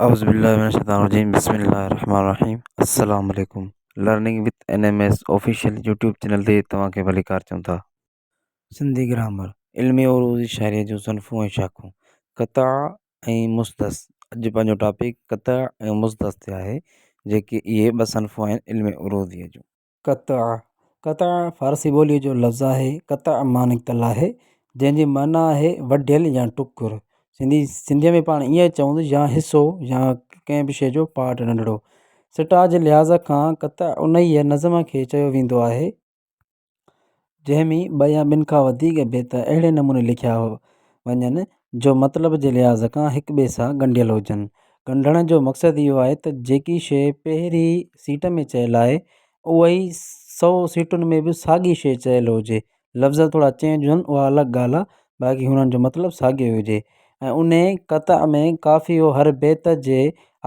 اعوذ بالله من الشيطان الرجيم بسم الله الرحمن الرحيم السلام عليڪم learning with N M S official YouTube channel تي توهان کي ڀليڪار چون ٿا. سنڌي گرامر، علمي عروضي شاعريء جون صنفون ۽ شاخون، قطع ۽ مسدس، اڄ پنهنجو ٽاپڪ قطع ۽ مسدس تي آهي، جيڪي اهي ٻه صنفون آهن علم عروضيء جون. قطع، قطع فارسي ٻوليء جو لفظ آهي. قطع مان نڪتل آهي، جنهن جي معنيٰ آهي وڍيل يا ٽڪر. سنڌي سنڌيء ۾ پاڻ ائين چئون ته يا حصو يا ڪنهن به شيء جو پارٽ ننڍڙو. سٽاء جي لحاظ کان قطع انهيء نظم کي چيو ويندو آهي، جنهن ۾ ٻه يا ٻن کان وڌيڪ بيت اهڙي نموني لکيا وڃن، جو مطلب جي لحاظ کان هڪ ٻئي سان ڳنڍيل هجن. ڳنڍڻ جو مقصد اهو آهي ته جيڪي شيء پهرين سيٽ ۾ چيل آهي اها ئي سو سيٽن ۾ به ساڳي شيء چيل هجي. لفظ ٿورا چينج هجن اها الڳ ڳالهه آهي باقي هنن جو مطلب ساڳيو ئي هجي ۽ انهي قطع ۾ قافيو هر بيت جي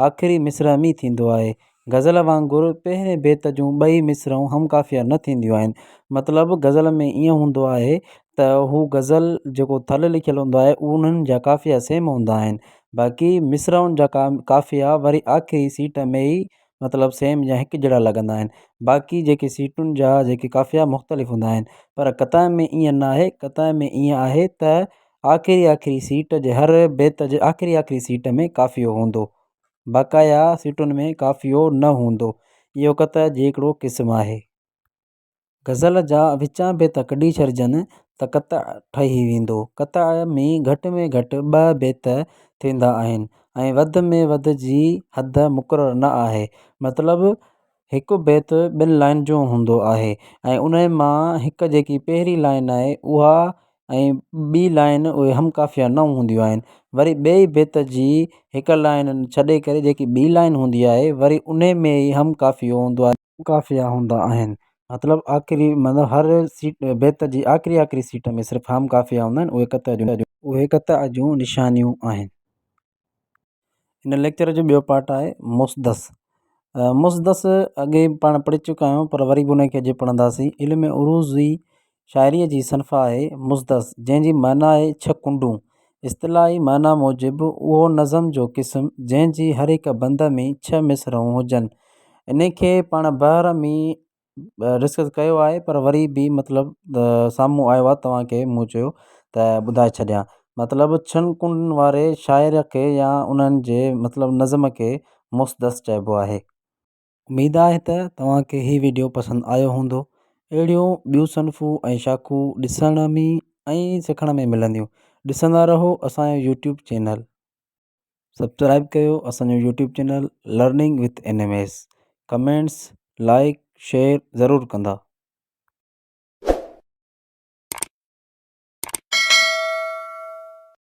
آخري مصرع ۾ ٿيندو آهي. غزل وانگر پهرين بيت جون ٻئي مصرعون هم قافيه نه ٿينديون آهن. مطلب غزل ۾ ائين هوندو آهي ته هو غزل جيڪو ٿل لکيل هوندو آهي انهن جا قافيا سيم هوندا آهن باقي مصرعن جا قافيا وري آخري سيٽ ۾ ئي مطلب سيم يا هڪجهڙا لڳندا آهن باقي جيڪي سيٽن جا جيڪي قافيا مختلف هوندا آهن پر قطع ۾ ائين نه آهي قطع ۾ ائين آهي ته آخري آخري سيٽ جي هر بيت جي آخري آخري سيٽ ۾ قافيو هوندو. بقايا سيٽن ۾ قافيو نه هوندو. اهو قطع جي هڪڙو قسم آهي. غزل جا وچان بيت ڪڍي ڇڏجن ته قطع ٺهي ويندو. قطع ۾ گهٽ ۾ گهٽ ٻه بيت ٿيندا آهن ۽ وڌ ۾ وڌ جي حد مقرر نه آهي. مطلب هڪ بيت ٻن لائن جو هوندو آهي ۽ انهي مان هڪ جيڪي پهرين لائن آهي اها ۽ ٻي لائن اهي هم قافيه نه هونديون آهن وري ٻئي بيت جي هڪ لائن ڇڏي ڪري جيڪي ٻي لائن هوندي آهي وري انهي ۾ ئي هم قافيو هوندو آهي. قافيا هوندا آهن مطلب آخري مطلب هر سيٽ بيت جي آخري آخري سيٽ ۾ صرف هم قافيا هوندا آهن اهي قطع جون اهي قطع جون نشانيون آهن. هن ليڪچر جو ٻيو پارٽ آهي مسدس مسدس اڳي پاڻ پڙهي چڪا آهيون پر وري به ان کي اڄ پڙهنداسين علم عروضي شاعريء جي صنف آهي مسدس جنهن جي معنيٰ آهي ڇهه ڪنڊون اصطلاحي معنيٰ موجب اهو نظم جو قسم جنهن جي هر هڪ بند ۾ ڇهه مصرعون هجن ان کي پاڻ بحر ۾ ڊسڪس ڪيو آهي پر وري به مطلب سامهون آيو آهي توهان کي مون چيو ته ٻڌائي ڇڏيان مطلب ڇهن ڪنڊن واري شاعر کي يا انهن جي مطلب نظم کي مسدس چئبو آهي. اميد آهي ته توهان کي هي وڊيو پسند آيو هوندو اهڙيون ٻيون صنفون ۽ شاخون ڏسڻ ۾ ۽ سکڻ ۾ ملنديون ڏسندا رهو اسان جو يوٽيوب چينل. سبسڪرائب ڪيو اسان جو YouTube channel learning with N M S comments like share ضرور ڪندا.